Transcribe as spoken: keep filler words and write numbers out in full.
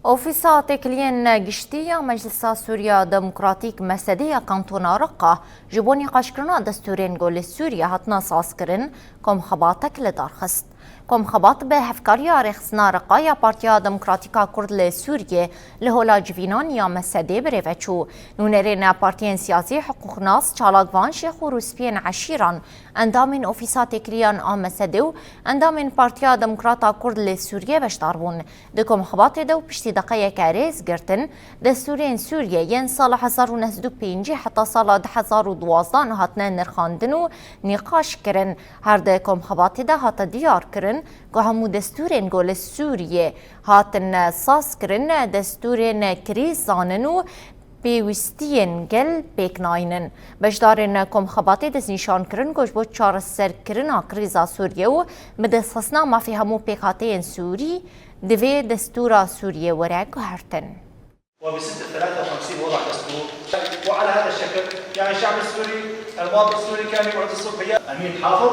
Ofîsa Têkiliyên Giştî ya Meclisa Sûriya Demokratîk, M S D ya Kantona Reqa, ji bo nîqaşkirina destûrên ku li Sûriye hatine sazkirin, komxebatek li dar xist. Komxebat bi hevkariya Rêxistina Reqa ya Partiya Demokratîk a Kurd li Sûriyê li Hola Civînan ya M S D birêve çû. Nûnerên partiyên siyasî, hiqûqnas, çalakvan, şêx û rûspiyên eşîran, endamên Ofîsa Têkiliyan a M S D û endamên Partiya Demokrat a Kurd li Sûriyê beşdar bûn. Di komxebatê de û piştî deqeyeke rêz girtin, destûrên Sûriyê yên sala hezar û neh sed û pêncî heta sala du hezar û duwazdeh hatine nirxandin û nîqaş kirin. Her di komxebatê de hate diyar kirin ku hemû destûrên ku li Sûriyê hatin saz kirin, destûrên krîzan in û pêwîstiyên gel pêk naynin. Beşdarên komxebatê destnîşan kirin ku ji bo çareserkirina krîza Sûriyê û bidestxistina mafê hemû pêkhateyên Sûrî, divê destûra Sûriyê were guhertin. وبسنة ثلاثة وخمسين وضع دستور. وعلى هذا الشكل، يعني، الشعب السوري، المواطن السوري كان يقعد الصبح ي- أمين حافظ.